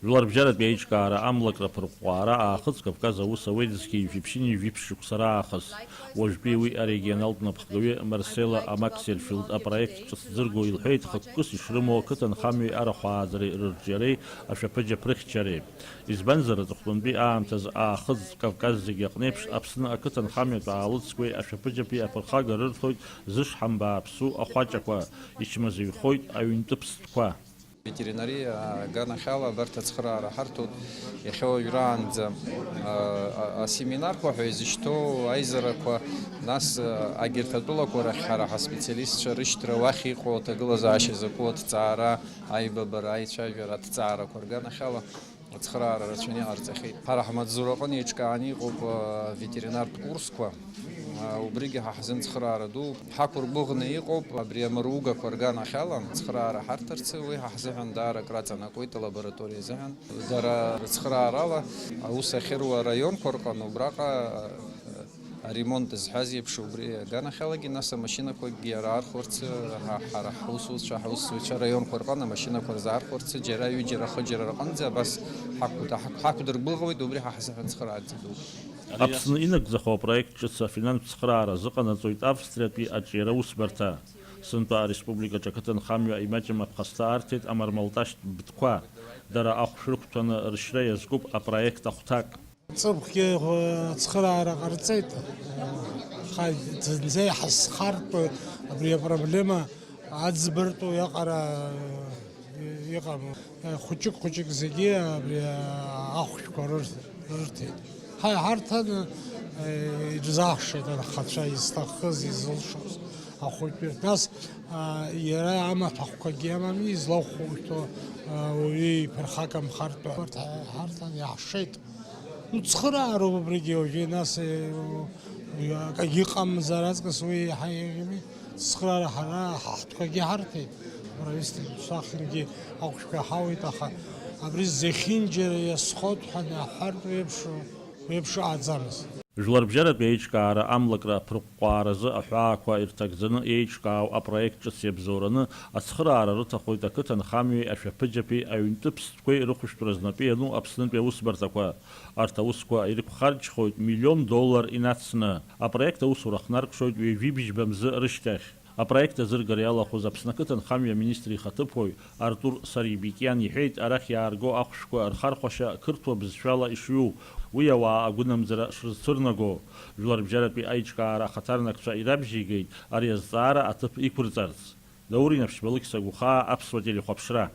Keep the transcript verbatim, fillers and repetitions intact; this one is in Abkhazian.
Жәларбжьаратәи аиҿкаара амлакра аԥырҟәҟәаара Аахыҵ Кавказ аус ауеит зқьи жәиԥшьыни жәиԥшь шықәса раахыс. Уажәтәи уи арегионалтә напхгаҩы Марсела Амаксерфилд апроект ҿыц дзырго илҳәеит, хықәкыс ишрымоу ақыҭанхамҩеи арахә ааӡареи рырҿиареи ашәаԥыџьаԥ рыхьчареи. Избанзар, аҵыхәтәантәи аамҭазы Аахыҵ Кавказ зегьы аҟнеиԥш Аԥсны ақыҭанхамҩатә аалыҵқәеи ашәаԥыџьаԥи аԥырхага рырҭоит зышҳам бааԥсу ахәаҷақәа, ичмазаҩхоит аҩнтәы ԥстәқәа. Ветеринариа аганахьала абарҭ ацхыраара ҳарҭоит. Иахьа уажәраанӡа, а, а, асеминарқәа ҳәа изышьҭоу аизарақәа, нас, а, агьырҭ атәылақәа рахь ҳара ҳаспециалистцәа рышьҭра, уахь иҟоу аҭагылазаашьа закәу аҭҵаара, аибабара, аицәажәара, аҭҵаарақәа рганахьала ацхыраара рацәаны иҟарҵахьеит. Ҳара ҳмаҵзураҟны еиҿкааны иҟоуп, а, ветеринартә курсқәа. А, убригьы ҳа ҳзын цхыраара дууп. Ҳақәыргәыӷны иҟоуп абри амаругақәа рганахьала цхыраара ҳарҭарцы, уи ҳа ҳзыҳәан даара акраҵанакуеит алабораториа азыҳәан. Дара рыцхыраарала аус ахьыруа араионқәа рҟны убраҟа, а, аремонт зҳәаз еиԥш убри аганахьалагьы, нас амашьынақәагьы ара архәарцы ҳа, ҳара ҳусуцәа, ҳусзуҩцәа араионқәа рҟны амашьынақәа рзаархәарцы џьара ҩыџьара, хыџьара рҟынӡа абас ҳақәда-, ҳақә-, ҳақәдыргәыӷуеит, убри ҳа ҳзыҳәан цхырааӡа дууп. Аԥсны инагӡахо апроект ҿыц афинанстә цхыраара азыҟанаҵоит Австриатәи аҿиара усбарҭа. Сынтәа ареспубликаҿы ақыҭанхамҩа имаҷым аԥхасҭа арҭеит амармалташьтә быҭқәа. Дара ахә шәрықәҭәаны ршьра иазкуп апроект ахәҭак. Ҵыԥхгьы, э, цхыраара ҟарҵеит. Аха зынӡа иҳазхартә абри апроблема аӡбыртәу иаҟара, э, иҟам. Э, хәыҷык-хәыҷык зегьы абри, э, ахәшәқәа рыр-, рырҭеит. Ҳа иҳарҭан, э, ирзаҳшеит анхацәа изҭахыз, изылшоз ахәыҷы. Нас, а, иара амаҭәахәқәагьы амами, излахәхәыхәҭоу, а, уаҩы иԥырхагамхартә. Урҭ ҳарҭан иаҳшеит. Ну, цхыраароуп абригьы уажәы, нас, э, акагьы ыҟамзар аҵкыс уи иаҳа еиӷьми. Цхыраара ҳара ҳа ҳтәқәагьы ҳарҭеит. Правительствоқәа рахьынгьы ахәшәқәа ҳауеит, аха абри зехьынџьара иазхоит ҳәа аҳәартә еиԥш, еиԥш ыҟаӡамызт. Жәларбжьаратәи аиҿкаара амлакра аԥырҟәҟәааразы аҳәаақәа ирҭагӡаны еиҿкаау апроект ҿыц иабзоураны ацхыраара рыҭахоит ақыҭанхамҩеи ашәаԥыџьаԥи аҩнтәы ԥстәқәеи рыхәшәтәра знапы иану Аԥснытәи аусбарҭақәа. Арҭ аусқәа ирықәхарџьхоит миллион доллар инацны. Апроект аусура ахнаркшоит ҩажәи бжьба мзы рышьҭахь. Апроект азыргара иалахәыз Аԥсны ақыҭанхамҩа аминистр ихаҭыԥуаҩ Артур Сарибикиан иҳәеит, арахь иаарго ахәшәқәа рхархәашьа қырҭуа бызшәала ишҩу, уи ауаа агәынамӡара шрызцәырнаго. Жәларбжьаратәи аиҿкаара ахаҭарнакцәа ирабжьеигеит ари азҵаара аҭыԥ иқәырҵарц. Даур Инаԥшьба, Лықьса Гәхаа, Аԥсуа телехәаԥшра.